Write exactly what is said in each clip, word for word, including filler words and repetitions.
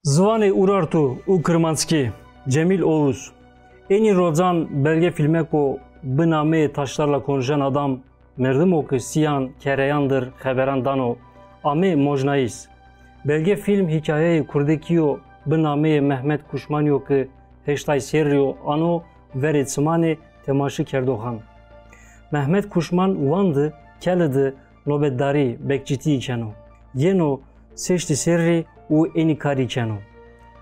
Ziwanê Urartu û Kirmanckî, Cemîl Oğuz. Ênî rocan belge fîlmeko bi nameyê Taşlarla Konuşan Adam, merdimo ki siyan, kereyan dir xeberan dano, amê mojnayîs. Belge fîlm hîkayeyê kurdekî yo bi nameyê Mehmet Kuşmanî yo ki heştay serrî yo ano verê çimanê temaşe kerdoxan. Mehmet Kuşman Wan di, Keli di, nobetdarî, bekçîtî keno. Yeno seştî serrî û ênî karî keno.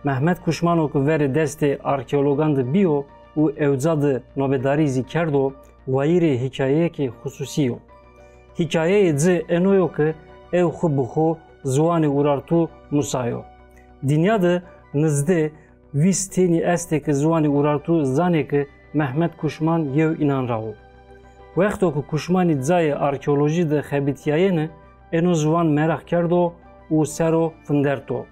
Mehmet Kuşmano ki verê destê arkeologan di bîyo û ewca di nobetdarî zî kerdo, wayîrê hîkayeyekê xisûsî yo. Hîkayeyê ci eno yo ki ew xwu bi xwu ziwanê Urartu musayo. Dinya di nizdê vîst tenî estê ki ziwanê Urartu zanê ki Mehmet Kuşman yew înan ra wo. Wexto ki Kuşmanî cayê arkeolojî di xebitîyayêni, eno ziwan meraq kerdo û ser o finderto.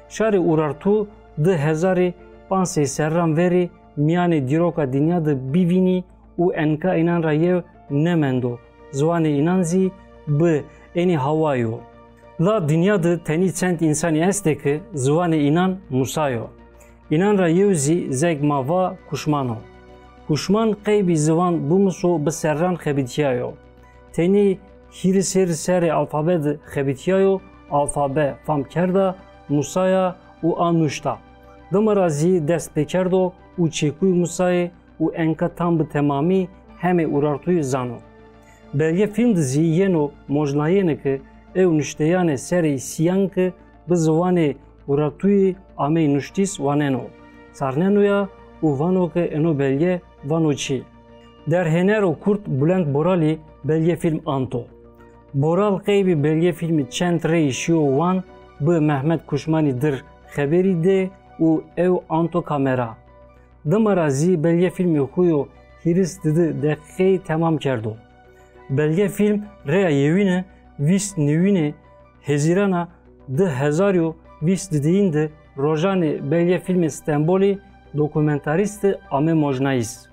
Şarê Urartu di hezarî panc sey serran verî mîyanê dîroka dinya di bîvînî û enka înan ra yew nemendo, ziwanê înan zî bi ênî hawa yo. La dinya di tenî çend însanî estê ki ziwanê înan musayo. Înan ra yew zî zek ma va Kuşman o. Kuşman qeybî ziwan bimuso bi serran xebitîyayo. Tenî hîrî serî serê alfabe di xebitîyayo, alfabe fam kerda, musaya û a nuşta. Dima ra zî dest pê kerdo û çekuyî musayê û enka tam bi temamî hemê Urartuyî zano. Belge fîlm di zî yeno mojnayêni ki ew nuşteyanê serê siyan ki bi ziwanê Urartuyî ameyî nuştîs waneno, sarneno ya û vano ki eno belge vano çi. Derhênero kurd Bulent Boralî belge fîlm anto. Boral qeybî belge fîlmî çend reyî şiyo Wan bi Mehmet Kuşmanî dir xeberî dê û ew anto kamera. Dima ra zî belge fîlmê xwu yo hîris didi deqîqeyî temam kerdo. Belge fîlm reya yewîne vîst newînê Hezîrana di hezar û vîst didiyîn di rojanê belge fîlmê Stenbolî dokumentarîst di ame mojnayîs.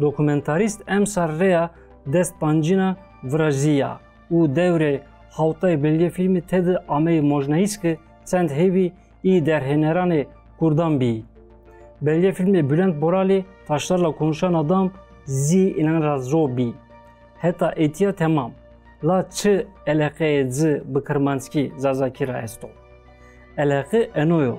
Dokumentarîst emsar reya dest pancîna virazîya û dewrê hawtay belge fîlmî tedi ameyî mojnayîs ki çend hêvî î derhêneranê kurdan bî. Belge fîlmê Bülent Boralî Taşlarla Konuşan Adam zî înan ra zo bî. Heta êtiya temam. La çi eleqeyê ci bi kirmanckî, zazakî ra esto? Eleqe eno yo.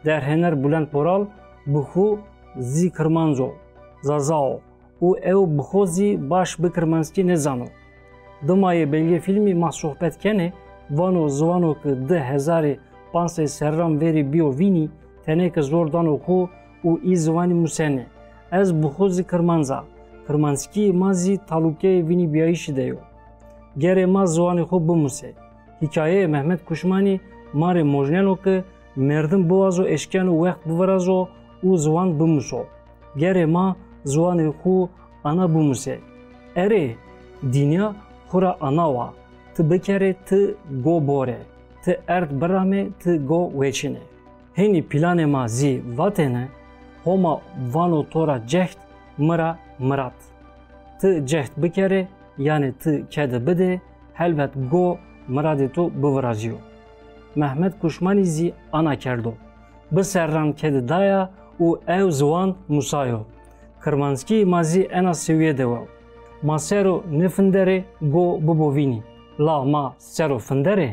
Derhêner Bülent Boral bi xwu zî kirmanc o, zaza o û ew bi xwu zî baş bi kirmanckî nêzano. Dima yê belgefîlmî ma sohbet kenê, vano ziwano ki di hezarî panc sey serran verî bîyo vînî, tenê ki zor dano xwu û î ziwanî musenê. Ez bi xwu zî kirmanc a. Kirmanckî ma zî talûkeyê vînîbîyayîşî de yo. Gerê ma ziwanê xwu bimusê. Hîkayeyê Mehmet Kuşmanî ma rê mojneno ki merdim biwazo eşkeno wext bivirazo û ziwan bimuso. Gerê ma ziwanê xwu ana bimusê. Erê, dinya xwu ra ana wa. Ti bikerê, ti go borê. Ti erd biramê, ti go weçînê. Hênî planê ma zî vatêne, Homa vano to ra cehd, mi ra mirat. Ti cehd bikerê, yanê ti kedi bidê, helbet go miradê to bivirazîyo. Mehmet Kuşmanî zî ana kerdo. Bi serran kedi daya û ew ziwan musayo. Kirmanckî ma zî ena sewîye de wo. Ma sero nifinderê go bibo vînî. La ma sero finderê?